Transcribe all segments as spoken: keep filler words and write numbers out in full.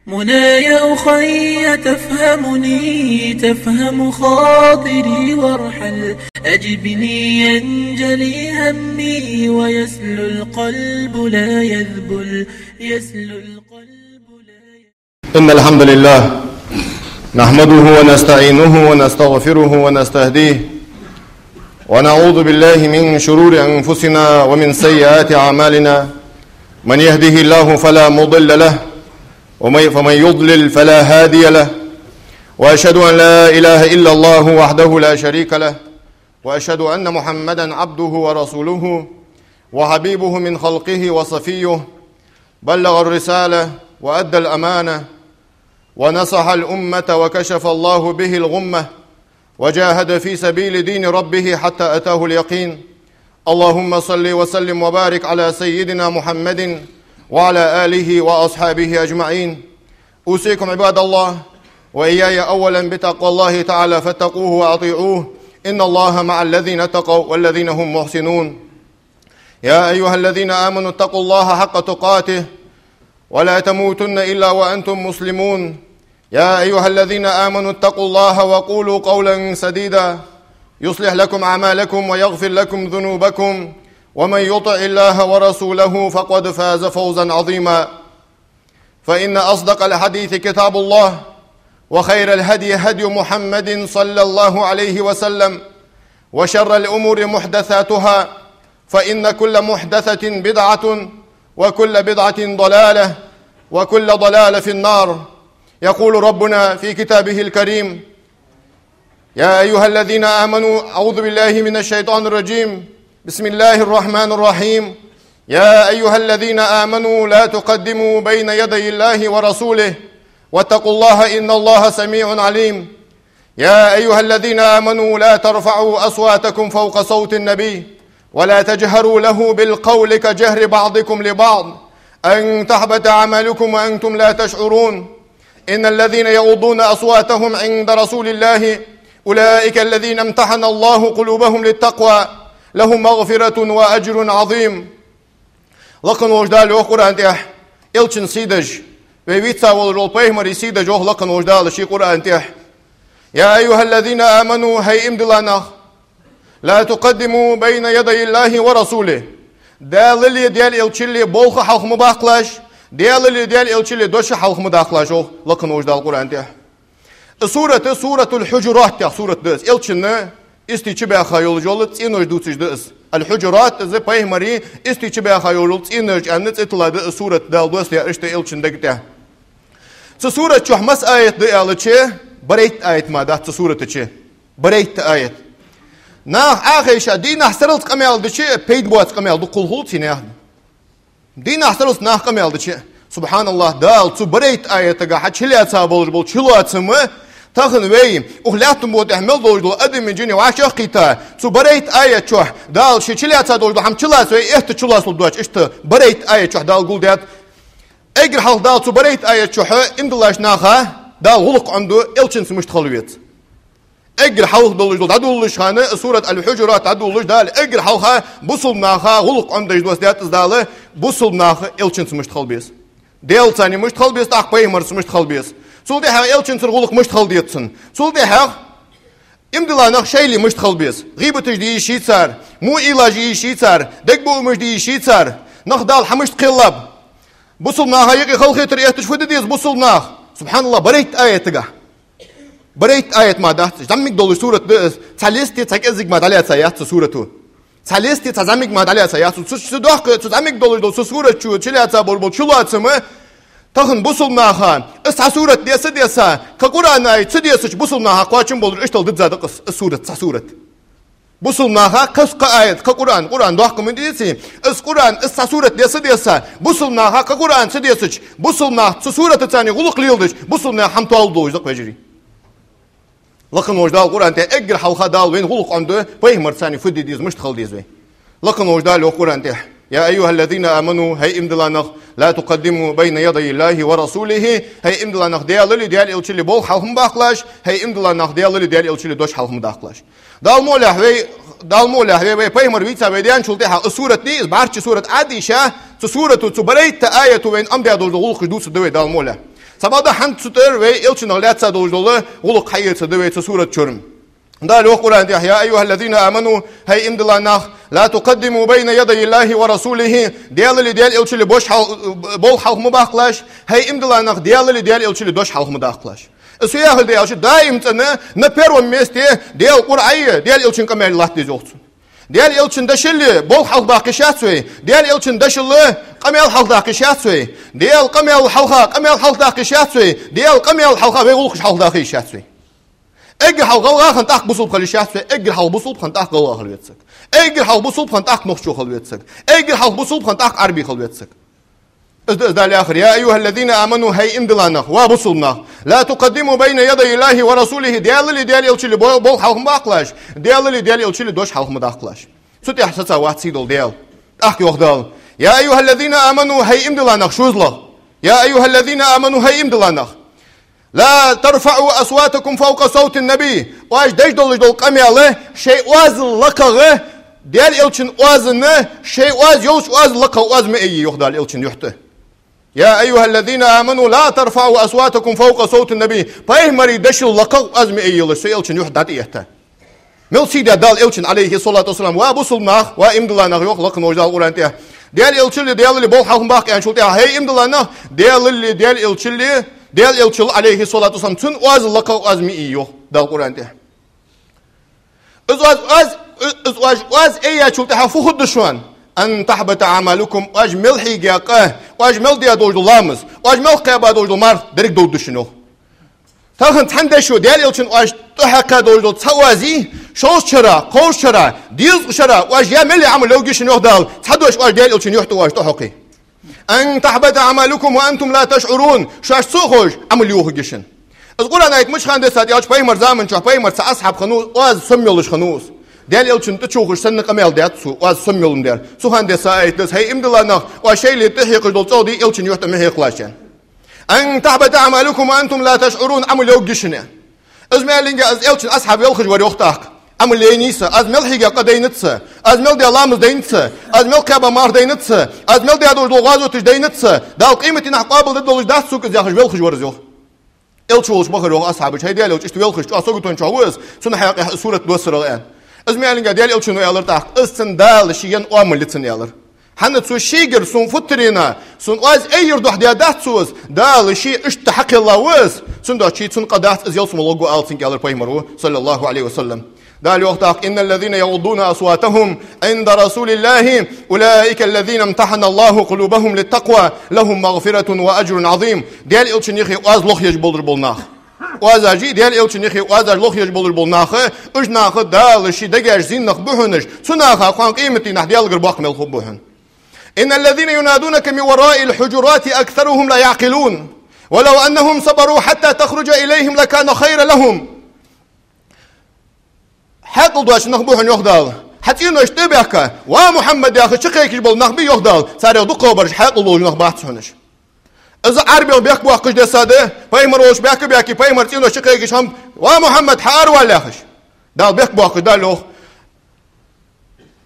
منايا أخي تفهمني، تفهم خاطري وارحل، أجبني ينجلي همي ويسلو القلب لا يذبل، يسلو القلب لا يذبل. إن الحمد لله نحمده ونستعينه ونستغفره ونستهديه، ونعوذ بالله من شرور أنفسنا ومن سيئات أعمالنا. من يهده الله فلا مضل له، ومن، فمن يضلل فلا هادي له. وأشهد أن لا إله إلا الله وحده لا شريك له، وأشهد أن محمدا عبده ورسوله وحبيبه من خلقه وصفيه، بلغ الرسالة وأدى الأمانة ونصح الأمة وكشف الله به الغمة وجاهد في سبيل دين ربه حتى أتاه اليقين. اللهم صل وسلم وبارك على سيدنا محمد وعلى آله وأصحابه أجمعين. أوصيكم عباد الله وإياي أولا بتقوى الله تعالى فاتقوه وأطيعوه. إن الله مع الذين اتقوا والذين هم محسنون. يا أيها الذين آمنوا اتقوا الله حق تقاته ولا تموتن إلا وأنتم مسلمون. يا أيها الذين آمنوا اتقوا الله وقولوا قولا سديدا يصلح لكم أعمالكم ويغفر لكم ذنوبكم ومن يطع الله ورسوله فقد فاز فوزا عظيما. فإن أصدق الحديث كتاب الله، وخير الهدي هدي محمد صلى الله عليه وسلم، وشر الأمور محدثاتها، فإن كل محدثة بدعة، وكل بدعة ضلالة، وكل ضلالة في النار. يقول ربنا في كتابه الكريم: يا أيها الذين آمنوا، أعوذ بالله من الشيطان الرجيم. بسم الله الرحمن الرحيم. يا أيها الذين آمنوا لا تقدموا بين يدي الله ورسوله، واتقوا الله إن الله سميع عليم. يا أيها الذين آمنوا لا ترفعوا أصواتكم فوق صوت النبي ولا تجهروا له بالقول كجهر بعضكم لبعض أن تحبط أعمالكم وأنتم لا تشعرون. إن الذين يغضون أصواتهم عند رسول الله أولئك الذين امتحن الله قلوبهم للتقوى لهم مغفرة وأجر عظيم. Лакха волча Дала йоах Къуръан тӀа, Элчан сий деш, вай вийца волаш вола пайхамара сий деш йоах Лакха волча Дала ший Къуръан тӀа: يا أيها الذين آمنوا, хӀай иман дилла нах, لا تقدموا بين يدي الله ورسوله. Даьлали Даьла Элчали болх хьалха ма баккхалаш, Даьлали Даьла Элчали дош хьалха ма даккхалаш, йоах Лакха волча Дала Къуръан тӀа. Из сурат, суратуль-Хьуджурат яха сурат да из. Элчанна истий чубаьха йолаш йола цӀенош дувцаш да из. Аль-Хьуджурат, из пайхамара истий чубаьха йолаш йола цӀенош аьнна цӀи тилла да из сурат, Дала доссадаьд иштта Элчан дега тӀа. Цу сурата чу масса аят да аьлча, барайтта аят мара дац цу сурата чу. Барайтта аят. Наха Ӏохайша, дийнахьа сарралца къамаьл дича, пайда боаца къамаьл дукха хул цу наьха. Дийнахьа сарралца наха къамаьл дича. СубхьаналлахӀ, Дала цу барайтта аятагахьа чулоаца болаш бола чулоацам, тахан вай укх лаьттан букъа тӀа мел долаш дола адамий, жиний вӀашагӀкхийтта, цу барайтта аята чу Дала ший чулоаца долаш дола хӀама чулоаца вай, этта чулоацалургдоацаш, иштта барайтта аята чу Дала гулдаьд. Эггара хьалха Дала цу барайтта аята чу иман диллача наха Дала гӀулакх Ӏомаду, Элчанца мишта хила веза. Эггара хьалха долаш дола дӀадолалуш хана, сурат Аль-Хьуджурат дӀадолалуш, Дала эггара хьалха бусалба наха гӀулакх Ӏомадеш доссадаьд из Дала, бусалба наха Элчанца мишта хила беза. Даьлаца мишта хила беза, тӀаккха пайхамарца мишта хила беза. Цул тӀехьагӀа Элчанцара гӀулакх мишта хила деза цунна. Цул тӀехьагӀа иман дилла нах шоайла мишта хила беза. ГӀийбаташ де йиш йий цар, во уйлаш е йиш йий цар, дегабуамаш де йиш йий цар. Нах Дала хьа мишта кхеллаб. Бусалба наха юкъе халахетар этташ фу де деза бусалба наха? СубхьаналлахӀ, барайтта аятагахьа. Барайтта аят мара дац, зӀамига долаш сурат да из, цхьа листе цхьа кӀезига мара дӀалаьца яц цу сурато. Цхьа листе цхьа зӀамига мара дӀалаьца яц. Цу, цу доккха, цу зӀамига долаш дола цу сурата чу чулоаца болаш бола чулоацам, тахан бусалба наха, из цхьа сурат десса а десса, кхы Къуръан аят ца десача бусалба наха кхоачам болаш иштта дизза да-кх из, из сурат, цхьа сурат. Бусалба наха кхы, кхы аят, кхы Къуръан, Къуръан доккха ма дий из, из Къуръан, из цхьа сурат десса а десса, бусалба наха кхы Къуръан ца десача, бусалба наха цу суратаца гӀулакх леладича, бусалба наьха хӀама тоалургдолаш да-кх, вежарий. Лакха волча Дала Къуръан тӀа эггара хьалха Дала вайна гӀулакх Ӏомаду, пайхамарца фу де деза, мишта хила деза вай. Лакха волча Дала йоах Къуръан тӀа: يا أيها الذين آمنوا, хӀай иман дилла нах, لا تقدموا بين يدي الله ورسوله, хӀай иман дилла нах, Даьлали Даьла Элчали болх хьалха ма баккхалаш, хӀай иман дилла нах, Даьлали Даьла Элчали дош хьалха ма даккхалаш. Дала мукъ лахь вай, Дала мукъ лахь вай, вай пайхамар вийца вай даьнначул тӀехьагӀа из сурат дий, из бӀарчча сурат Ӏодийша, цу сурато, цу барайтта аято вайна Ӏомадаь долаш дола гӀулакхаш дувцаргда вай, Дала мукъ лахь. Цхьабакъда хӀанз цу тӀара вай Элчанах лаьца долаш дола гӀулакх хьаэцаргда вай цу сурата чура. Дала йоах Къуръан тӀа: «يا أيها الذين آمنوا», хӀай иман дилла нах, «لا تقدموا بين يدي الله ورسوله», Даьлали Даьла Элчали бош хьал-, болх хьалха ма баккхалаш, хӀай иман дилла нах, Даьлали Даьла Элчали дош хьалха ма даккхалаш. Из фу яхилга да аьлча, даим цӀена на первом месте Даьла Къуръан а, Даьла Элчан къамаьл а латта деза йоах цо. Даьла Элчан дешал а болх хьалха даккха йиш яц вай, Даьла Элчан дешал а къамаьл хьалха даккха йиш яц вай, Даьла къамаьла хьалха къамаьл хьалха даккха йиш яц вай, Даьла къамаьла хьалха вай гӀулакхаш хьалха даккха йиш яц вай. Эггара хьалха гӀалгӀа хинна тӀаккха бусалба хила йиш яц вай, эггара хьалха бусалба хинна тӀаккха гӀалгӀа хила веза саг. Эггара хьалха бусалба хинна тӀаккха нохчо хила веза саг. Эггара хьалха бусалба хинна тӀаккха Ӏарбий хила веза саг. Из да, из Дала яхар: «يا أيها الذين آمنوا», хӀай иман дилла нах, ва бусалба нах, «لا تقدموا بين يدي الله ورسوله», Даьлали Даьла Элчали бо-, болх хьалха ма баккхалаш, Даьлали Даьла Элчали дош хьалха ма даккхалаш. Цу тӀехьа саца вац сийдола Даьла. ТӀаккха йоах Дала: «يا أيها الذين آمنوا», хӀай иман дилла нах, шозлагӀа. «يا أيها الذين آمنوا», хӀай иман дилла нах, «لا ترفعوا أصواتكم فوق صوت النبي». Оаш деш долаш дола къамаьл шоай оазал лакхагӀа, Даьла Элчан оазал, шоай оаз йолча оазал лакхагӀа оаз ма айе, йоах Дала Элчан юхь тӀа. «يا أيها الذين آمنوا لا ترفعوا أصواتكم فوق صوت النبي». Пайхамара дешал лакхагӀа оаз ма айелаш, со Элчан юхь тӀа дӀатӀаэтта. Мел сий да Дала Элчан, عليه الصلاة والسلام, ва бусалба нах, ва иман дилла нах, йоах лакха волча Дала Къуръан тӀа. Даьла Элчали Даьлали болх хьалха ма баккха аьнначул тӀехьа, хӀай иман дилла нах, Даьлали Даьла Элчали, Даьла Элчал, عليه الصلاة والسلام, цун оазал лакхагӀа оаз ма айе, йоах Дала Къуръан тӀа. Из оаз, оаз, из оаш оаз айечул тӀехьа фу хургда шоана? «أن تحبط أعمالكم», оаш мел хьийга къа, оаш мел даь долаш дола ламаз, оаш мел кхаьба долаш дола марха деррига довргда шоана, йоах. Тахан цхьан дешо Даьла Элчан оаш тӀахьекха долаш дола цхьа оаз, шовзткъа шера, кховзткъа шера, дезткъа шера оаш яь мел яь Ӏамал йовргья шоана, йоах Дала, цхьа дош оаш Даьла Элчан юхь тӀа оаш тӀахьокхе. «أن تحبط أعمالكم وأنتم لا تشعرون». Шоаш ца ховш Ӏамал йохаргья шоана. Из Къуръан аят мича хана дессад аьлча, пайхамара заман чухь пайхамара цхьа асхьаб хиннав, оаз сомайолаш хиннав из. Даьла Элчан тӀачувахаш санна къамаьл даьд цо, оаз сомайола дар. Цу хана десса аят да из: хӀай иман дилла нах, оаш шоайла тӀахьекхаш дола цӀогӀа дий Элчан юхь тӀа ма хьекхалаш, аьнна. «أن تحبط أعمالكم وأنتم لا تشعرون», Ӏамал йовргья шоана. Из ма аьллинге, из Элчан асхьаб велхаш вар, йоах, тӀаккха. Ӏамал яйнай са, аз мел хьийга къа дайнад са, аз мел даь ламаз дайнад са, аз мел кхаьба марха дайнад са, аз мел даь долаш дола гӀазоташ дайнад са, Дала къематдийнахьа къоабалдергдолаш дац сога из, яхаш велхаш вар из, йоах. Элча волча бахар, йоах, асхьабаша: «ХӀай Даьла Элча, иштта велхаш, чӀоагӀа саготончох ва из, цунна хьакъехьа сурат доссаргда», аьнна. Из ма аьллинге, Даьла Элчано аьлар тӀаккха: «Из цунна Дала ший яь оамал я цунна», аьлар. ХӀана? Цо шийгара сона футтарена, сона оаз айяра духьа даьдац цо из, Дала ше иштта хьакхелла ва из, цудухьа ший цунна къа дац, из ялсмала гӀоргва ала цунга, аьлар пайхамара, صلى الله عليه وسلم. Дала йоах тӀаккха: «إن الذين يغضون أصواتهم عند رسول الله أولئك الذين امتحن الله قلوبهم للتقوى لهم مغفرة وأجر عظيم». Даьла Элчан юхе оаз лохъеш болаш бола нах. Оазаш, Даьла Элчан юхе оазаш лохъеш болаш бола нах, уж нах Дала ший дегаш зийннах ба хьона уж, цу наха кхоана къематдийнахьа Даьлагара боккха мел хургба хьона. «إن الذين ينادونك من وراء الحجرات أكثرهم لا يعقلون ولو أنهم صبروا حتى تخرج إليهم لكان خيرا لهم». Хьаькъал доацаш нах ба хьона, йоах Дала. Хьа цӀеношта тӀа а баьхка, «Ва Мухьаммад» яхаш чукхайкаш бола нах бий, йоах Дала. Царех дукхагӀбараш хьаькъал долаш нах бац хьона уж. Из Ӏарбех бехк боаккхаш дессад, пайхамар волча баьхка а баьхке, пайхамара цӀеношта чукхайкаш хиннаб: «Ва Мухьаммад, хьаарвала», яхаш. Дала бехк боаккхаш, Дала йоах.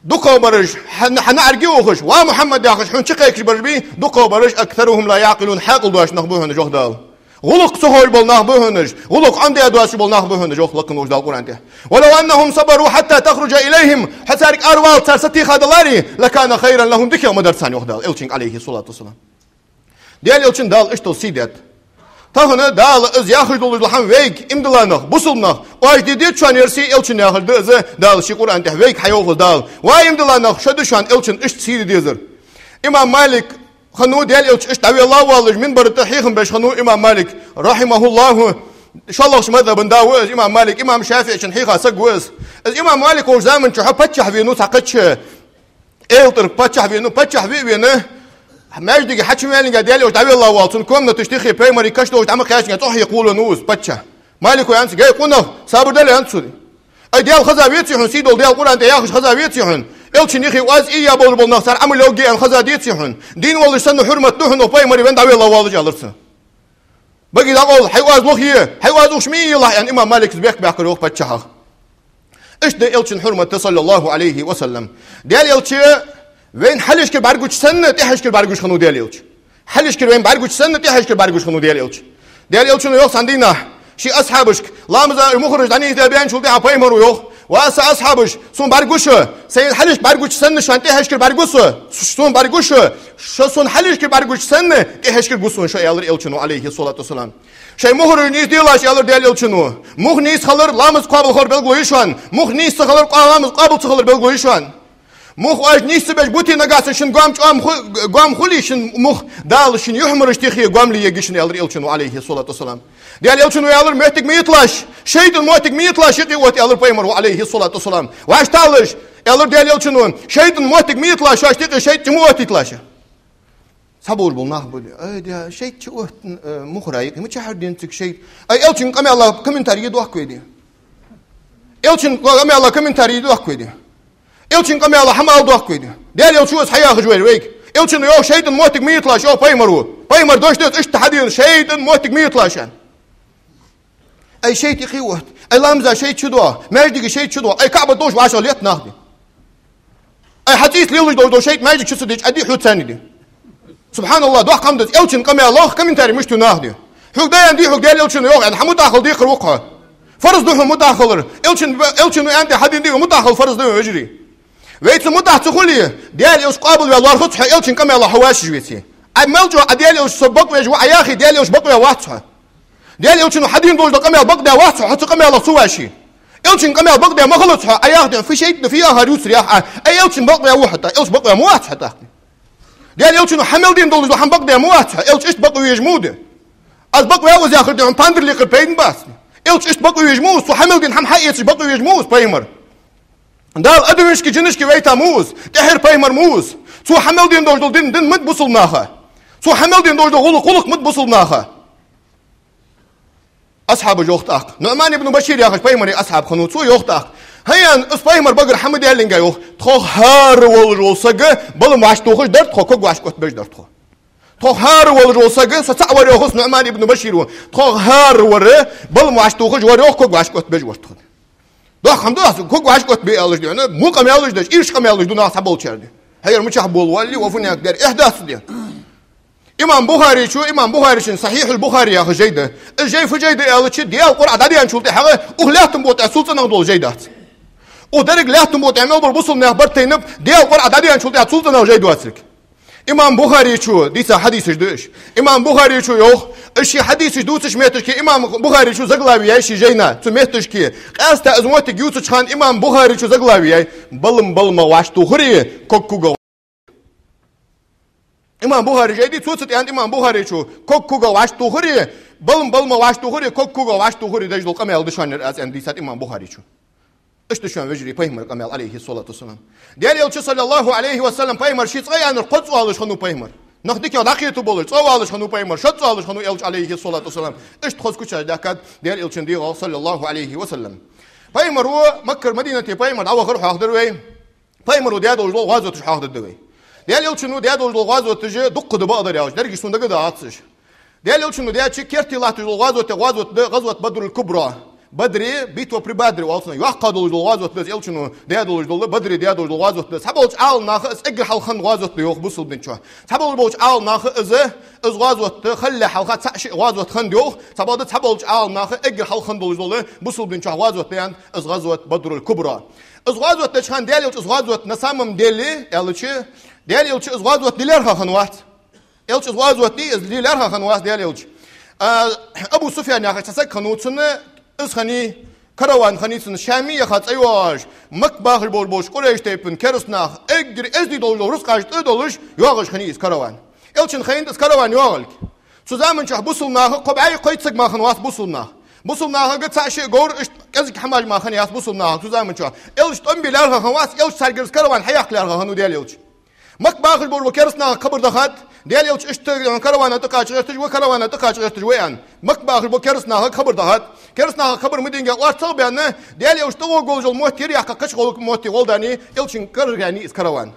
ДукхагӀбараш хьа, хьа наӀарга ухаш, «Ва Мухьаммад» яхаш хьона чукхайкаш бараш бий, дукхагӀбараш, «أكثرهم لا يعقلون», хьаькъал доацаш нах ба хьона уж, йоах Дала. ГӀулакх ца ховш бола нах ба хьона уж, гӀулакх Ӏомадаь доацаш бола нах ба хьона уж, йоах лакха волча Дала Къуръан тӀа. «ولو أنهم صبروا حتى تخرج إليهم», хьо царга араваллалца цар сатийха даларе, «لكان خيرا لهم», дикагӀа ма дар царна, йоах Дала Элчанга, عليه الصلاة والسلام. Даьла Элчанна Дала иштта сий даьд. Тахан Дала из яхаш долаш дола хӀама вайга, иман дилла нах, бусалба нах, оаш де деза шоана ер сий, Элчанна яхар да из, Дала ший Къуръан тӀа вайга хьайоах из Дала. Ва иман дилла нах, шо да шоана Элчанна иштта сий де дезар. Имам Малик хиннав, Даьла Элча иштта дӀавелла а воаллаш, минбара тӀа хьехам беш хиннав имам Малик, رحمه الله, шоллагӀча мазхӀаба да ва из имам Малик, имам ШафиӀийчун хьийха саг ва из. Из имам Малик волча заман чухь паччахь венав цхьа кхыча элтӀарга, паччахь венав, паччахь ве а вена, маьждиге хьачуваьннилга Даьла Элча дӀавелла воалл, цун комнаташ тӀехьа пайхамара каш долаш дӀа ма кхаьчнга, цӀогӀа хьекха волавеннав из паччахь. Малико аьннад цунга: «ХӀей, къонах, сабар де ле, аьннад цунга. Ай, Даьла хеза веций хьона, сий дола Даьла Къуръан тӀа яхаш хеза веций хьона? Элчан юхе оаз айя болаш бола нах, цар Ӏамал йовргья аьнна хеза деций хьона? Дийна волаш санна хьурмат да хьона пайхамара венна дӀавелла воаллаш», аьлар цо. «Баге дӀакъовла, хьай оаз лохъе, хьай оаз ухаш ма йий, йоах», аьнна, имам Малика из бехк баьккхар, йоах, паччахьах. Иштта да Элчан хьурмат, صلى الله عليه وسلم. Даьла Элча вайна хьалхашкара бӀаргагуча санна, тӀехьашкара бӀаргагуш хиннав Даьла Элча. Хьалхашкара вайна бӀаргагуча санна, тӀехьашкара бӀаргагуш хиннав Даьла Элча. Даьла Элчано йоах цхьан дийнахьа ший асхьабашка, ламаза мухӀараш дӀанийсдаь баьнначул тӀехьагӀа пайхамаро йоах: «Ва са асхьабаш, сона бӀаргагуш, сайна хьалхашка бӀаргагуча санна, шоана тӀехьашкара бӀаргагу со, сона бӀаргагуш, шо сона хьалхашкара бӀаргагуча санна, тӀехьашкара гу сона шо», — аьлар Элчано, Ӏалайхи ссалату вассалам. «Шоай мухӀараш нийсделаш, — аьлар Даьла Элчано, — мух нийса хилар ламаз кхоабал хилар белгало я шоана, мух нийса ца хилар къа-, ламаз къоабал ца хилар белгало я шоана. Мух оаш нийса ца беш бите, нагахьа санна шун гоама чӀоагӀа ху-, гоама хуле шун мух, Дала шун юхьмараш тӀехьа гоамал ергья шун», — аьлар Элчано, Ӏалайхи ссалату вассалам. Даьла Элчано аьлар: «Моттиг ма йиталаш, шайтӀан моттиг ма йиталаш, юкъе отта», — аьлар пайхамаро, Ӏалайхи ссалату вассалам. «Ваш талаш, — аьлар Даьла Элчано, — шайтӀан моттиг ма йиталаш, шоашта юкъе шайтӀа чу ма оттийталаш». Цхьаболаш бола нах бу: «Ай, да, шайтӀа чу оттадаь, э, мухӀара юкъе мичахьара денад цига шайтӀа?» Ай, Элчан къамаьла комментарий е дохк вай де. Элчан къамаьла комментарий е дохк вай де. Элчан къамаьла хӀама ала дохк вай де. Даьла Элча ва из хьаяхаш вар вайга. Элчано йоах: «ШайтӀан моттиг ма йиталаш», — йоах пайхамаро. Пайхамара дош да из, иштта хьадена: «ШайтӀан моттиг ма йиталаш», — аьнна. Ай, шайтӀа юкъе отт. Ай, ламаза шайтӀа чу доагӀа, маьждиге шайтӀа чу доагӀа. Ай, КаӀбат долаш вӀашагӀлетт нах де. Ай, хьа цӀийца лелаш долаш дола шайтӀа маьждига чу ца деча, Ӏа дий хьо царна де. СубхьаналлахӀ, дохк хӀама да из. Элчан къамаьлах комментарий мишта ю наха де. Хьога даьнна дий, хьога Даьла Элчано йоах аьнна, хьа мутӀахьа хила декхар ва-кх хьо. Фарз да хьона мутӀахьа хилар. Элчан, Элчано аьнна тӀа хьадена дий, мутӀахьа хила фарз да вежарий. Вай цу мутӀахьа ца хуле, Даьла Элча къоабал ваь лоархӀац хьо, Элчан къамаьлах хьо вӀашагӀвеце. Ай, мел чӀоагӀа Ӏа Даьла Элча со бакъвеш ва Ӏа яхе, Даьла Элча бакъваь вац хьо. Даьла Элчано хьадена долаш дола къамаьл бакъдаь вац хьо, хьо цу къамаьлах ца вӀаший. Элчан къамаьл бакъдаь ма хилац хьо, Ӏа яхе, фу шайтӀа да, фу яхар ювцар яхе Ӏа. Ай, Элчан бакъваь ва хьо тӀаккха, Элча бакъваь ма вац хьо тӀаккха. Даьла Элчано хьа мел дена долаш дола хӀама бакъдаь ма вац хьо, Элча иштта бакъве везаш ма ва де. Аз бакъваьв из яхар да хьона пандар лекхар пайда бац. Элча иштта бакъве везаш ма ва из, цо хьа мел дена хӀама хьаэцаш бакъве везаш ма ва из пайхамар. Дала адамашка, жинашка вайта ма ва из, тӀехьара пайхамар ма ва из. Цо хьа мел дена долаш дола дин, дин ма да бусалба наха. Цо хьа мел дена долаш дола гӀулакх, гӀулакх ма да бусалба наха. Асхьабаша йоах тӀаккха. НуӀман ибн Башир яхаш пайхамара асхьаб хиннав, цо йоах тӀаккха. ХӀай, аьнна, из пайхамара багара хӀама даьллинга йоах: «Тхох хӀара волаш вола саг балам вӀашагӀтохаш дар тхо, ког вӀашагӀоттабеш дар тхо. Тхох хӀара волаш вола саг, со цаӀ вар йоах из НуӀман ибн Башира, тхох хӀара вар балам вӀашагӀтохаш вар йоах, ког вӀашагӀоттабеш вар тхо». Дохк хӀама да из, ког вӀашагӀоттабе аьлча де, во къамаьлаш деш, ийрча къамаьлаш ду наха цхьаболчар де. ХӀай, ер мичахьа бола валли, ва фуннаг дер, эхь дац де. Имам Бухарийчо, имам Бухарийчун Сахьихьул Бухари яха жай да. Из жай фу жай да аьлча, Даьла Къуръан дӀадаьнначул тӀехьагӀа укх лаьттан букъа тӀа цул цӀенагӀа дола жай дац. Укх деррига лаьттан букъа тӀа мел бола бусалба нах бартайнаб, Даьла Къуръан дӀадаьнначул тӀехьагӀа цул цӀенагӀа жай доацилга. Имам Бухарийчо дийца хьадисаш да уж. Имам Бухарийчо йоах, из ший хьадисаш дувцача метташка имам Бухарийчо заглави яьй ший жайна, цу метташка. Къаьстта из моттиг ювцача хана имам Бухарийчо заглави яьй: «Балам баламах вӀашагӀтохари, ког когах». Имам Бухари жай да, цо цу тӀа аьннад имам Бухарийчо: «Ког когах вӀашагӀтохари, балам баламах вӀашагӀтохари, ког когах вӀашагӀтохари деш дола къамаьл да шоана ер аз», — аьнна дийцад имам Бухарийчо. Иштта шоана, вежарий, пайхамара къамаьл, Ӏалайхи ссалату вассалам. Даьла Элча, саллаллахӀу Ӏалайхи ва саллам, пайхамар ший цкъа яьннар кхозза оалаш хиннав пайхамар. Нах дикагӀа дӀакхета болаш, цкъа оалаш хиннав пайхамар, шозза оалаш хиннав Элча, Ӏалайхи ссалату вассалам. Иштта хоза кучаш даьхкад Даьла Элчан дегӀах, саллаллахӀу Ӏалайхи ва саллам. Пайхамаро Маккара Мадинате пайхамар дӀавахар хьоахадаьр вай. Пайхамаро даь долаш дола гӀазоташ хьоахадаьд вай. Даьла Элчано даь долаш дола гӀазоташ дуккха да бакъдар яхаш, деррига сона дагадоагӀац уж. Даьла Элчано даьча керте латташ дола гӀазот, гӀазот да, гӀазват Бадрул Кубра. Бадре, битва при Бадре оал цунах. Йоккха долаш дола гӀазот да из Элчано даь долаш дола, Бадре даь долаш дола гӀазот да из. Цхьаболча Ӏаламнаха из эггара хьалха хинна гӀазот да йоах бусалба дина чу. Цхьаболча Ӏаламнаха из, из гӀазот хьалхале хьалха цхьа-шиъ гӀазот хиннад йоах. Цхьабакъда цхьаболча Ӏаламнаха эггара хьалха хинна долаш дола бусалба дина чу гӀазот да аьннад из гӀазват Бадрул Кубра. Из гӀазот деча хана Даьла Элча из гӀазот на самом деле аьлча, Даьла Элча из гӀазот де лаьрхӀа хиннавац. Элча из гӀазот де, из де лаьрхӀа хиннавац Даьла Элча. А, Абу Суфьян яхаш цхьа саг хиннав, цунна из хиннай, караван хиннай цунна, Шаме яха цӀи йоагӀаш, Макка бахаш болаш болча Къурайш тайпан кераста наха эггара эздий долаш дола рузкъаш тӀа долаш йоагӀаш хиннай из караван. Элчана хайнад из караван йоагӀалга. Цу заман чухь бусалба наха кхо бӀаьи кхойтта саг мара хиннавац бусалба нах. Бусалба нахага цхьа-шиъ говр, иштта кӀезига хӀамаш мара хиннаяц бусалба нахага цу заман чухь. Элча тӀом бе лаьрхӀа хиннавац, Элча царгара из караван хьаяккха лаьрхӀа хиннав Даьла Элча. Макка бахаш болаш бола кераста нахага хабар дахад, Даьла Элча иштта каравана тӀакхача гӀерташ ва, каравана тӀакхача гӀерташ ва аьнна. Макка бахаш болча кераста нахага хабар дахад. Кераста нахага хабар ма динге, орцагӀа баьнна, Даьла Элча тӀагӀоргволаш йола мотт, ер яккха кхыча гӀулакха мотте гӀолла даьнна, Элчанга караргаяьннай из караван.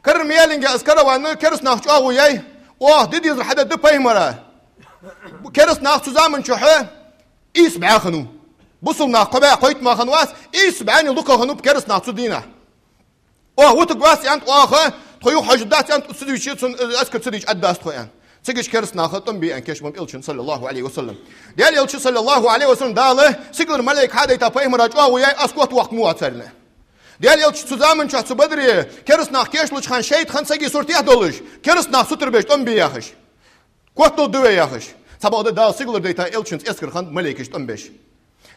Карар ма яьллинге из караван, кераста нах чӀоагӀо яьй: «Оаха де дезар хьадергда пайхамара». Кераста нах цу заман чухь ийс бӀаь хиннав. Бусалба нах кхо бӀаь кхойтта мара хиннавац, ийс бӀаьнел дукха хиннаб кераста нах цу дийнахьа. «Оаха вутаргвац, — аьннад, — оаха тхо юха хьожаргдац, — аьннад, — цу дийче цун, э, эскар ца дийча Ӏаддац тхо», — аьнна. Цига уж кераста нах тӀом бе аьнна кийчбеннаб Элчана, саллаллахӀу Ӏалайхи ва саллам. Даьла Элча, саллаллахӀу Ӏалайхи ва саллам, Дала сигалара малейк хьадайта пайхамара чӀоагӀо яьй, аз котваккха ма воацар аьнна. Даьла Элча цу заман чухь цу Бадре кераста нах кийчлуча хана шайтӀа хиннад сага суртехь долаш, кераста нах сутара беш тӀом бе яхаш. Котдола да вай яхаш. Цхьабакъда Дала сигалара дайта Элчанца эскар хиннад малейкаш тӀом беш.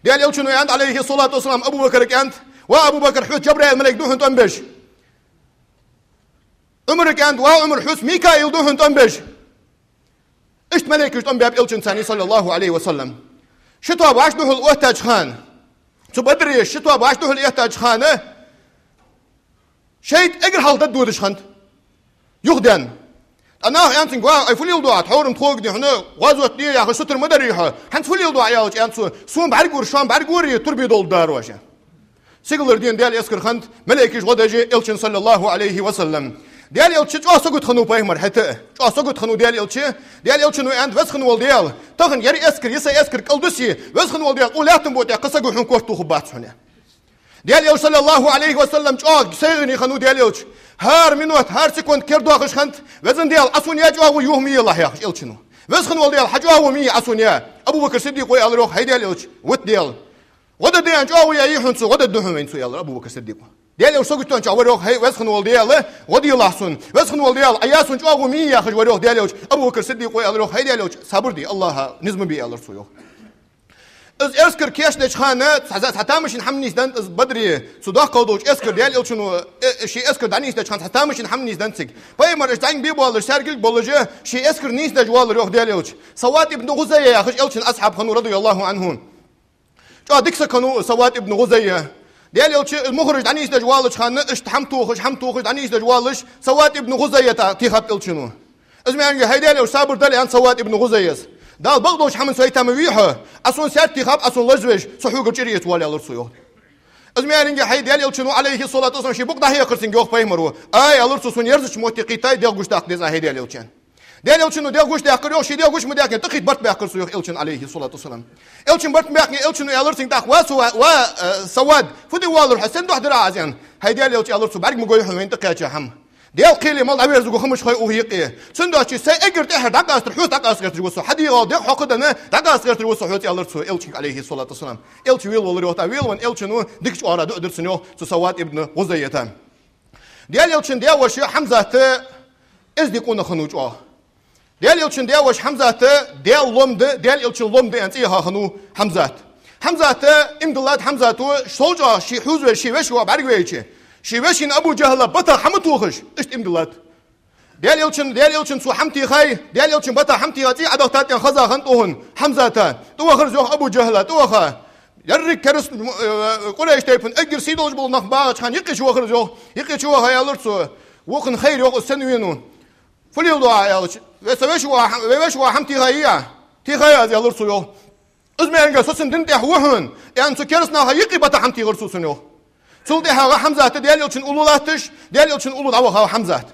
Даьла Элчано аьннад, Ӏалайхи ссалату вассалам, Абу Бакарга аьннад: «Ва Абу Бакар, хьоца Джабраил малейк да хьона тӀом беш». Ӏумарга аьннад: «Ва Ӏумар, хьоца Микаил да хьона тӀом беш». Иштта малейкаш тӀом баьб Элчанца, саллаллахӀу Ӏалайхи ва саллам. Ши тоаба вӀаши духьал оттача хана, цу Бадре ши тоаба вӀаши духьал оттача хана, шайтӀа эггара хьалха дӀадодаш хиннад, юхаденна. ТӀаккха наха аьннад цунга: «Ва, ай фу леладу Ӏа, тхьовра-м тхога дий хьона, гӀазот де яхаш сутара ма дарий хьо. ХӀанз фу леладу Ӏа?» — аьлча, аьннад цо: «Сона бӀаргагора, шоана бӀаргагора, турбе долаш дар оаш». Сигалара дена Даьла эскар хиннад, малейкаш гӀо деш Элчана, саллаллахӀу Ӏалайхи ва саллам. Даьла Элча чӀоагӀа сагота хиннав пайхамар хӀаьта а. ЧӀоагӀа сагота хиннав Даьла Элча. Даьла Элчано аьннад: «Веза хинна вола Даьла, тахан ер эскар, ер са эскар кӀалдисе, Веза хинна вола Даьла, укх лаьттан букъа тӀа кхы саго хьона котто хургбац хьона». Даьла Элча, саллаллахӀу Ӏалайхи ва саллам, чӀоагӀа сайгӀане хиннав Даьла Элча. ХӀара минот, хӀара секунд кердоахаш хиннад: «Веза Даьла, Ӏа сона яь чӀоагӀо юха ма елахь», — яхаш Элчано. «Веза хинна вола Даьла, хьа чӀоагӀо ма е Ӏа сона яь». Абу Бакр Сиддикъо аьлар йоах: «ХӀай Даьла Элча, вита Даьла. ГӀо дергда аьнна чӀоагӀо яьй хьона цо, гӀо дергда хьона вайна цо», — аьлар Абу Бакр Сиддикъо. Даьла Элча сагота тӀа вар йоах: «ХӀай, Веза хинна вола Даьла, гӀо делахь сона. Веза хинна вола Даьла, Ӏа яь сона чӀоагӀо ма е», — яхаш вар йоах Даьла Элча. Абу Бакр Сиддикъо аьлар йоах: «ХӀай Даьла Элча, сабар де, АллахӀа низ ма бе», — аьлар цо йоах. Из эскар кийчдеча хана цхьа, цхьа тамашийна хӀама нийсденнад из Бадре, цу доккхал долча эскара Даьла Элчано, э, ший эскар дӀанийсдеча хана цхьа тамашийна хӀама нийсденнад цига. Пайхамар иштта зӀамига бе боалаш, царгилг болаш, ший эскар нийсдеш воалар йоах Даьла Элча. Савад ибн ГӀузайя яхаш Элчан асхьаб хиннав, радияллахӀу Ӏанху. ЧӀоагӀа дика саг хиннав Савад ибн ГӀузайя. Даьла Элча мухӀараш дӀанийсдеш воалача хана, иштта хӀама тохаш, хӀама тохаш дӀанийсдеш воалаш, Савад ибн ГӀузайя тӀа-, техаб Элчано. Из ма аьллинге: «ХӀай Даьла Элча, сабар де», — аьннад Савад ибн ГӀузайяс. «Дала бакъдолча хӀаман сайтам вий хьо, Ӏа сона саьрта техаб, Ӏа сона лазавеш, со хьогара чӀир эца воалл», — аьлар цо йоах. Из ма аьллинге: «ХӀай Даьла Элчано, Ӏалайхи ссалату вассалам, ший букъ дӀахьекхар цунга йоах пайхамаро. Ай, — аьлар цо, — сона ерзача метте кхийттай, дегӀ гучадаьккха деза Ӏа, хӀай Даьла Элча». Даьла Элчано дегӀ гучадаьккхар йоах, ший дегӀ гуча ма даьккхинна, тӀакхийта барт баьккхар цо йоах Элчана, Ӏалайхи ссалату вассалам. Элчана барт ма баьккхинна, Элчано аьлар цунга тӀаккха: «Ва Сава-, ва, э, Савад, фу де воаллар хьо, сен духьа дир Ӏа из?» — аьнна. «ХӀай Даьла Элча, — аьлар цо, — бӀарга ма гой хьона вайна тӀакхаьча хӀама. Даьла кхеле мел дӀаверзаргва хӀамаш хой укх юкъе. Цудухьа сай эггара тӀехьара дӀакъаста гӀерташ ва со, хьа дегӀал дегӀ хьокхаденна дӀакъаста гӀерташ ва со хьоца», — аьлар цо Элчанга, Ӏалайхи ссалату вассалам. Элча велавалар йоах, тӀаккха велавенна Элчано дика чкъора дуӀа дир цунна йоах цу Савад ибн ГӀузайята. Даьла Элчан даь-воша Хьамзат эздий къонах хиннав чӀоагӀа. Даьла Элчан даь-воша Хьамзат, Даьла лом да, Даьла Элчан лом да аьнна цӀи яха хиннав Хьамзат. Хьамзат, иман диллад Хьамзата, сол чӀоагӀа ший хьувзавеш, ший веший воӀ бӀаргавайча, ший вешийна Абу ДжахӀала бата хӀама тохаш, иштта иман диллад. Даьла Элчан, Даьла Элчан цо хӀама техай, Даьла Элчан бата хӀама техай, цӀий Ӏадахийтад аьнна хеза хиннад тӀехьа Хьамзата. ТӀавахар из йоах Абу ДжахӀала, тӀаваха. Деррига кераста, э, Къурайш тайпан эггара сий долаш бола нах багӀача хана юкъе чувахар из йоах. Юкъе чуваха аьлар цо: «Вокхан хайр, — йоах, — из сенна венав?» «Фу леладу Ӏа?» — аьлча, «Вай са веший воӀа хӀам-, вай веший воӀа хӀама техай из?» «Техай аз», — аьлар цо йоах. Из ма аьллинге: «Со цун дина тӀехьа ва хьона», — аьнна, цу кераста наха юкъе бата хӀама техар цо цунна йоах. Цул тӀехьагӀа Хьамзат Даьла Элчан уллув латташ, Даьла Элчан уллув дӀавахав Хьамзат.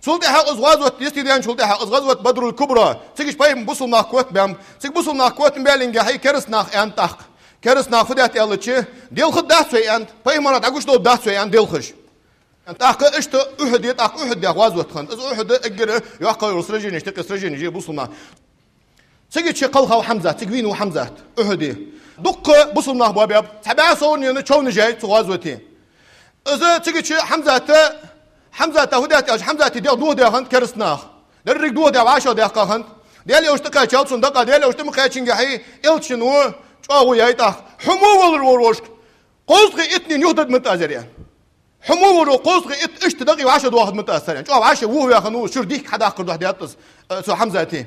Цул тӀехьагӀа из гӀазот, йисте даьнначул тӀехьагӀа из гӀазот Бадрул Кубра, цига уж пайхамар бусалба нах котбаьб. Цига бусалба нах котбаьллинге, хӀай кераста нах, аьннад тӀаккха. Кераста наха фу даьд аьлча, делхаргдац вай, аьннад, пайхамара дӀагучадоаларгдац вай, аьннад, делхаш. ТӀаккха иштта Ухьуде, тӀаккха Ухьуд яха гӀазот хиннад. Из Ухьуд эггара йоккха йола сраженеш, тӀаккха сраженеш я бусалба наха. Цига чу кхелхав Хьамзат, цига вийнав Хьамзат Ухьуде. Дуккха бусалба нах боабаьб, цхьа бӀаь совнена човнаш яьй цу гӀазоте. Из цига чу Хьамзата, Хьамзата фу даьд аьлча, Хьамзата дегӀ дохадаь хиннад кераста наха. Деррига дохадаь, вӀашагӀдаьккха хиннад. Даьла Элча тӀакхаьчав цунна дакъа, Даьла Элча тӀа ма кхаьччинге, хӀай Элчано чӀоагӀо яьй тӀаккха: «Хьо мо валар вар вошка, кховзткъеи иттанена юхададмат аз ер», — аьнна. «Хьо мо валар, кховзткъеи итт иштта дакъий вӀашагӀдохадмат аз цар», — аьнна. ЧӀоагӀа вӀаши вухаваь хиннав, шура дихка хьадаккхар духьа даьд из, э, цу Хьамзата.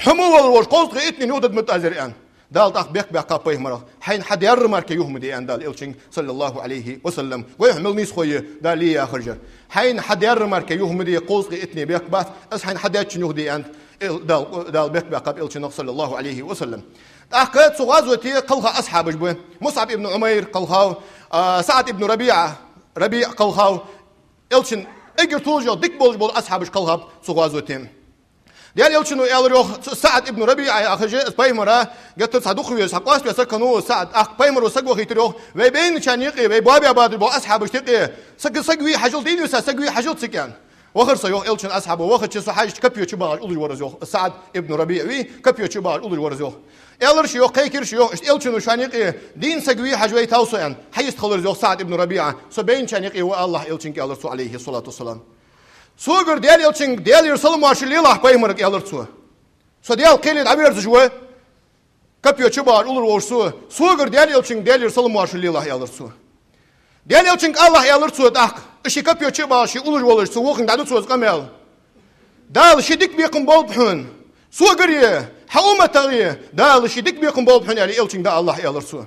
«Хьо мо валар вошка, кховзткъеи иттанена юхададмат аз ер», — аьнна. Дала тӀаккха бехк баьккхаб пайхамарах: «Хьайна хьадаьр мара юха ма де», — аьнна Дала Элчанга, саллаллахӀу Ӏалайхи ва саллам. Гой хьона, мел нийсхо я Дала е яхар жа. «Хьайна хьадаьр мара юха ма де, кховзткъеи иттанена бехк бац, аз хьайна хьадаьчун юха де», — аьнна, Эл-, Дала, Дала бехк баьккхаб Элчанах, саллаллахӀу Ӏалайхи ва саллам. ТӀаккха цу гӀазоте кхелха асхьабаш ба. Мусъаб ибн Ӏумайр кхелхав, а, СаӀд ибн РабиӀа, РабиӀ кхелхав. Элчан эггара тоалуш йола, дика болаш бола асхьабаш кхелхаб цу гӀазоте. Даьла Элчано аьлар йоах, цу СаӀд ибн РабиӀа яхаш, из пайхамара геттара цхьа дукха везаш, цхьа къоаставаь саг хиннав СаӀд. ТӀаккха пайхамаро саг вахийтар йоах: «Вай байначарна юкъе, вай боабаь бадар бола асхьабашта юкъе саг, саг вий хьажал, дийна виса саг вий хьажал цига», — аьнна. Вахар со, йоах, Элчан асхьабо, вахача со хьежача копье чубагӀаш уллаш вар из, йоах. СаӀд ибн РабиӀ вий, копье чубагӀаш уллаш вар из, йоах. Аьлар ше, йоах, кхайкар ше, йоах, иштта Элчано шоана юкъе дийна саг вий, хьажа вайтав со, аьнна. Хьайистхилар из, йоах, СаӀд ибн РабиӀа. Со байначарна юкъе ва Аллахь Элчанга, аьлар цо, Ӏалайхи ссалату вассалам. Согара Даьла Элчанга Даьлера салам-моаршал лелахь, пайхамарга, аьлар цо. Со Даьла кхеле дӀаверзаш ва, копье чубагӀаш уллаш волаш со, согара Даьла Элчанга Даьлера салам-моаршал лелахь, аьлар цо. Даьла Элчанга алалахь, аьлар цо тӀаккха, из ший копье чубагӀаш ше уллаш волаш, цу вокханга дӀаду цо из къамаьл. Дала ший дика бекхам болба хьона, согареи хьа умматагеи Дала ший дика бекхам болба хьона, аьле, Элчанга дӀаалалахь, аьлар цо.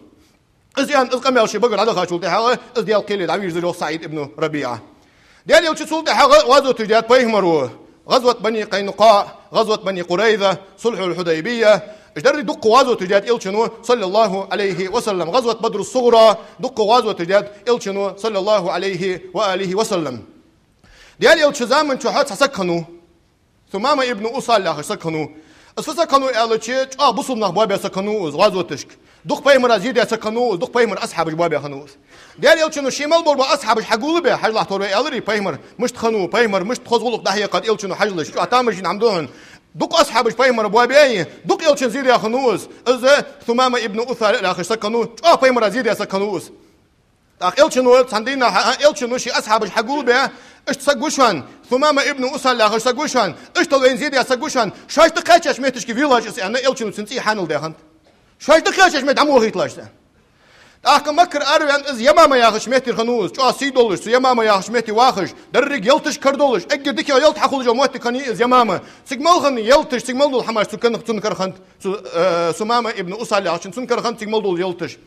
Из аьнна, из къамаьл ший багара дӀадахачул тӀехьагӀа, из Даьла кхеле дӀавийрзар, йоах, СаӀид ибн РабиӀа. Даьла Элча цул тӀехьагӀа гӀазоташ даьд пайхамаро: гӀазват Бани Къайнукъаъ, гӀазват Бани Къурайза, сулхьул Хьудайбия. Уж деррига дукха гӀазоташ даьд Элчано, саллаллаху Ӏалайхи ва саллам. ГӀазват Бадрус-Сугъра, дукха гӀазоташ даьд Элчано, саллаллаху Ӏалайхи ва алихи ва саллам. Даьла Элчан заман чухь цхьа саг хиннав. Сумама ибн Усал яхаш саг хиннав. Из фу саг хиннав аьлча, чӀоагӀа бусалба нах боабаь саг хиннав из гӀазоташка. Дукха пайхамара зе даь саг хиннав из, дукха пайхамара асхьабаш боабаь хиннав из. Даьла Элчано ший мел бола асхьабаш хьагулбаь, хьажалахь тхо, аьлар пайхамара, мишта хиннав пайхамар, мишта хоза гӀулакх дӀахьекхад Элчано, хьажалаш, чӀоагӀа тамашийна хӀама да хьона. Дукха асхьабаш пайхамара боабаь, дукха Элчана зе даь хиннав из. Из Сумама ибн Усал яхаш саг хиннав, чӀоагӀа пайхамара зе даь саг хиннав из. ТӀаккха Элчано цхьан дийнахьа, Элчано ший асхьабаш хьагулбаь: «Иштта саг ва шоана, Сумама ибн Усал яхаш саг ва шоана, иштта вайна зе даь саг ва шоана, шоашта кхаьчача моттигашка велаш из», — аьнна, Элчано цун цӀий хьанал даь хиннад. «Шоашта кхаьчача метте дӀа ма вахийталаш из». ТӀаккха Маккара араваьнна из Ямама яхача метте хиннав из, чӀоагӀа сий долаш, цу Ямама яхача метте вахаш, деррига ялаташка кара долаш, эггара дикагӀа ялат хьахулаш йола моттиг хиннай из Ямама. Цига мел хинна ялаташ, цига мел дола хӀамаш цун кара, цунна кара хиннад, цу, э, Сумама ибн Усал яхачун цунна кара хиннад цига мел дола ялаташ.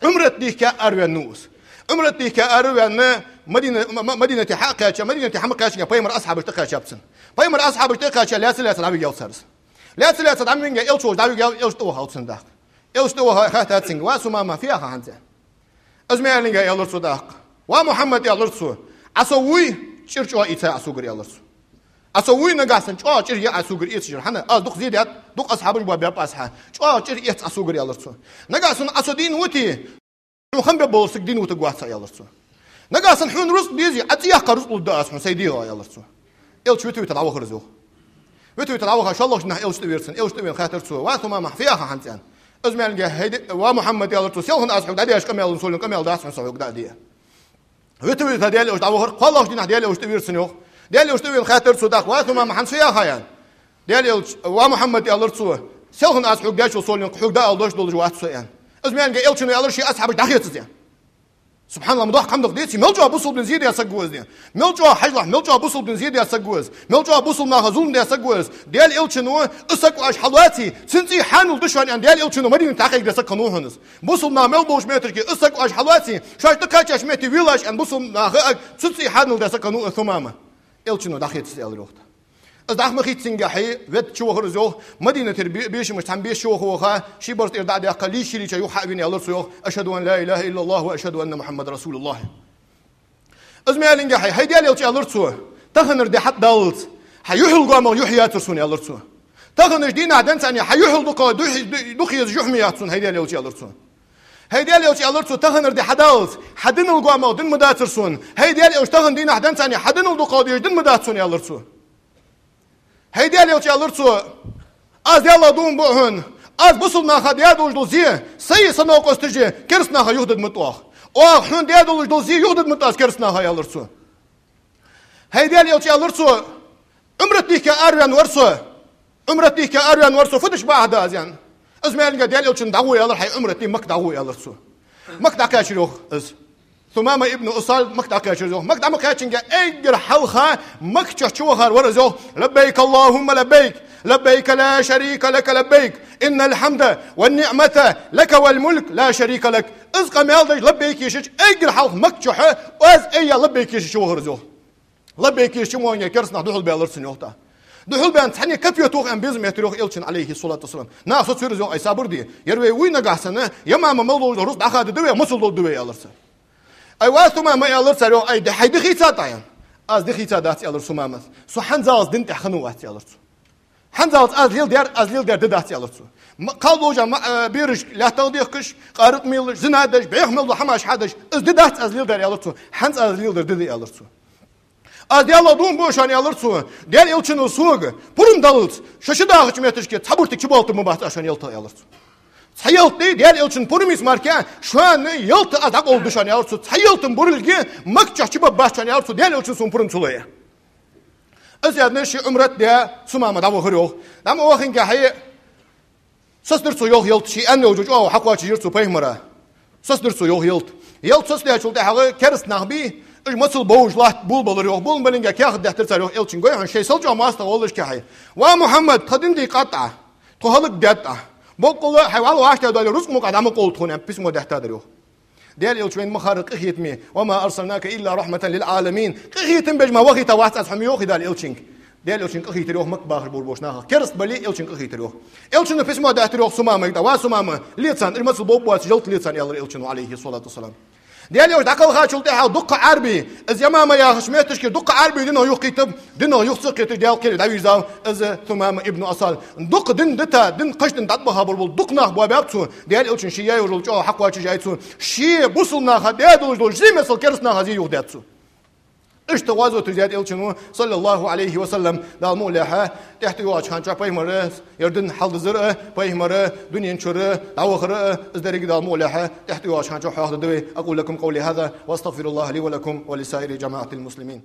Ӏумрат дийхка араваьннав из. Ӏумрат дийхка араваьнна, Мадина-, М-, М-, Мадинате хьакхаьча, Мадинате хьа ма кхаьчча, пайхамара асхьабаш тӀакхаьчаб цунна. Пайхамара асхьабаш тӀакхаьча, лаьца-лаьца дӀавигав цар из. Лаьца-лаьца дӀавигача, Элча волча дӀавигав, Элча тӀавахав цунна тӀаккха. Элча тӀаваха хаьттад цунга: «Ва Сумама, фу яха хьа хӀанз?» Из ма аьллинге, аьлар цо тӀаккха. «Ва Мухьаммад, — аьлар цо, — Ӏа со вуй, чӀир чӀоагӀа ийца Ӏа согара», — аьлар цо. «Ӏа со вуй, нагахьа санна чӀоагӀа чӀир я Ӏа согара эцаш яр. ХӀана? Аз дукха зе даьд, дукха асхьабаш боабаьб аз хьа. ЧӀоагӀа чӀир эц Ӏа согара», — аьлар цо. «Нагахьа санна Ӏа со дийна вите, хьона хам бе болаш саг дийна вутаргвац Ӏа», — аьлар цо. «Нагахьа санна хьона рузкъа дезе, Ӏа цӀи яккха рузкъа лургда аз хьона, сай дегӀа», — аьлар цо. Элча вита-вита дӀавахар из, йоах. Вита-вита дӀаваха, шоллагӀча дийнахьа Элча тӀавера цунна. Элча тӀавена хаьттар цо: «Ва Сумама, фу яха хьа хӀанз?» — аьнна. Из ма аьллинге: «ХӀай, ва Мухьаммад, — аьлар цо, — селхан аз хьога дӀадеш къамаьл, соленга къамаьл дац хьона со хьога дӀа а де». Вита-вита Даьла Элча дӀавахар, кхоалагӀча дийнахьа Даьла Элча тӀавера цунна, йоах. Даьла Элча тӀавена хаьттар цо тӀаккха: «Ва Сумама, хӀанз фу яха хьа?» — аьнна. Даьла Элча: «Ва Мухьаммад, — аьлар цо, — селхан аз хьога деш дола соленга хьога дӀаала дош долаш вац со», — аьнна. Из ма аьллинге, Элчано аьлар ший асхьабашта: «ДӀахеца из», — аьнна. Субхьаналлахь, ма дохк хӀама да-кх, деций, мел чӀоагӀа бусалба дина зе даь саг ва из, дий. Мел чӀоагӀа, хьажалахь, мел чӀоагӀа бусалба дина зе даь саг ва из. Мел чӀоагӀа бусалба наха зулам даь саг ва из. Даьла Элчано: «Из саг оаш хьалоаций, цун цӀий хьанал да шоана», — аьнна, Даьла Элчано Мадинате хьакхайкадаь саг хиннав хьона из. Бусалба наха мел болча моттигашка: «Из саг оаш хьалоаций, шоашта кхаьчача метте велаш», — аьнна, бусалба наха а цун цӀий хьанал даь саг хиннав из Сумама. Элчано: «ДӀахеца из», — аьлар, йоах. Из дӀа ма хийцинге, хьай, ведда чу вахар из, йоах, Мадинатера бе-, бешамаш цхьан беса чу ваха-ваха, ший барзкъа тӀера дӀа а даьккха, лийша-лийша юха хьавена, аьлар цо, йоах: «أشهد أن لا إله إلا الله وأشهد أن محمدا رسول الله». Из ма аьллинге, хьай, хӀай Даьла Элча, аьлар цо, таханара ди хьатӀадаллалца хьа юхьал гоамагӀа юхь яцар сона, аьлар цо. Таханарча дийнахьа денз цхьана хьа юхьал дукха, духь-, ду-, дукха еза юхь ма яц сона, хӀай Даьла Элча, аьлар цо. ХӀай Даьла Элча, аьлар цо, таханара ди хьадаллалца хьа динал гоамагӀа дин ма дацар сона. ХӀай Даьла Элча, тахан дийнахьа денз цхьана хьа динал дукха деза дин ма дац сона, аьлар цо. ХӀай Даьла Элча, аьлар цо, аз Даьлах дув буъ хьона, аз бусалба наха даь долаш дола зе, саи са новкъосташа керста наха юхадаргда ма дий оаха. Оаха хьона даь долаш дола зе юхадаргда ма дий аз керста наха, аьлар цо. ХӀай Даьла Элча, аьлар цо, Ӏумрат дийхка араваьнна вар со. Ӏумрат дийхка араваьнна вар со, фу деш бахьа да аз, аьнна. Из ма аьллинге, Даьла Элчано дӀагӀо, аьлар, хьай, Ӏумрат де, Макка дӀагӀо, аьлар цо. Макка дӀакхаьчар, йоах, из. Сумама ибн Усал Макка дӀакхаьчар, йоах. Макка дӀа ма кхаьчинге, эггара хьалха Макка чу вахар вар из, йоах: «لبيك اللهم لبيك، لبيك لا شريك لك لبيك، إن الحمد والنعمة لك والملك لا شريك لك». Из къамаьл деш, лаббайк ешача, эггара хьалха Макка чу, оаз айя лаббайк ешача вахар из, йоах. Лаббайк ешача мо ванге керста нах духьалбаьлар цунна, йоах, тӀаккха. Духьалбаьнна цхьанне копье тоха аьнна безам эттар, йоах, Элчана, Ӏалайхи ссалату вассалам. Наха соцавир из, йоах: «Ай, сабар де. Ер вай вуй, нагахьа санна Ямама мел долаш дола рузкъа дӀахадаргда вай, мосал доларгда вай», — аьлар цар. «Ай, ва Сумама, — аьлар цар, йоах, — ай, ди, хьай ди хийцадий хьа?» «Аз ди хийцадац, — аьлар Сумамас. — Со хӀанзалца дина тӀа хиннавац, — аьлар цо. — ХӀанзалца аз леладаьр, аз леладаьр ди дац, — аьлар цо. — М-, кхаллужа ма, э, бераш лаьттах дехкаш, къаракъ мелаш, зина деш, бӀеха мел дола хӀамаш хьадеш, из ди дац аз леладаьр, — аьлар цо. — ХӀанз аз леладаьр ди да», — аьлар цо. Аз Даьлах дув буъ шоана, аьлар цо, Даьла Элчано сога пурам даллалца, шо шадахача метташка цхьа бутт чуболийтаргбац аз шоана ялтах, аьлар цо. Цхьа ялат да Даьла Элчан пурамаца мара, шоана ялат аз дӀакъовларгда шоана, аьлар цо. Цхьа ялата буралга Макка чу чубаргбац шоана, аьлар цо, Даьла Элчано сона пурам ца лой. Из аьнна, ший Ӏумрат даь, Сумама дӀавахар йоах. ДӀа ма вахингехьа, соцадаьр цо йоах ялат, ший аьнна йолча чӀоагӀо хьакхоачашйир цо пайхамара. Соцадаьр цо йоах ялат. Ялат соцадаьчул тӀехьагӀа кераста нах бий, уж моцал бовш латта болабелар йоах. Болабеннга каьхат даьттар цар йоах Элчанга: «Гой хьона, шоай салчӀоагӀа моастагӀа воллашехьа, ва Мухьаммад, тха дин дий къаттӀа, тхо хӀалакдаьд Ӏа. Боккъала хьай вӀалла вӀаштӀехьадоале рузкъа мукъагӀа дӀа ма къовл тхона», — аьнна письмо даьттадар йоах. Даьла Элча вайна ма харра къахетаме: «وما أرسلناك إلا رحمة للعالمين». Къахетам беш мара вахийта вац аз хьо, ма йоахий Даьла Элчанга. Даьла Элчанга къахийтар йоах Макка бахаш болча нахах. Кераста бале а Элчанга къахийтар йоах. Элчано письмо даьттар йоах Сумамайга: «ТӀа, ва Сумама, ле царна, уж моцал бовш боаца ялат ле царна», — аьлар Элчано, Ӏалайхи ссалату вассалам. Даьла Элча дӀакхалхачул тӀехьагӀа дукха Ӏарбий, из Ямама яхача метташка дукха Ӏарбий динах юхакхийттаб, динах юха ца кхийташ Даьла кхел дӀавийрзав из Сумама ибн Усал. Дукха дин дита, дин кхача дин тӀа тӀабаха болаш бола дукха нах боабаьб цо, Даьла Элчано ший яь йолча чӀоагӀо хьакхоачашъяьй цо. Ший бусалба наха даь долаш дола зе миссел кераста наха зе юхадаьд цо. Иштта гӀазот даьд Элчано, саллаллахӀу Ӏалайхи ва саллам, Дала мукъ лехьа, тӀехьа тӀайоагӀача хана чу пайхамара ер дин хьалдизар а, пайхамара дунен чура дӀавахар а, из деррига Дала мукъ лехьа, тӀехьа тӀайоагӀача хана чу хьоахадергда вай. أقول لكم قولي هذا وأستغفر الله لي ولكم ولسائر جماعة المسلمين.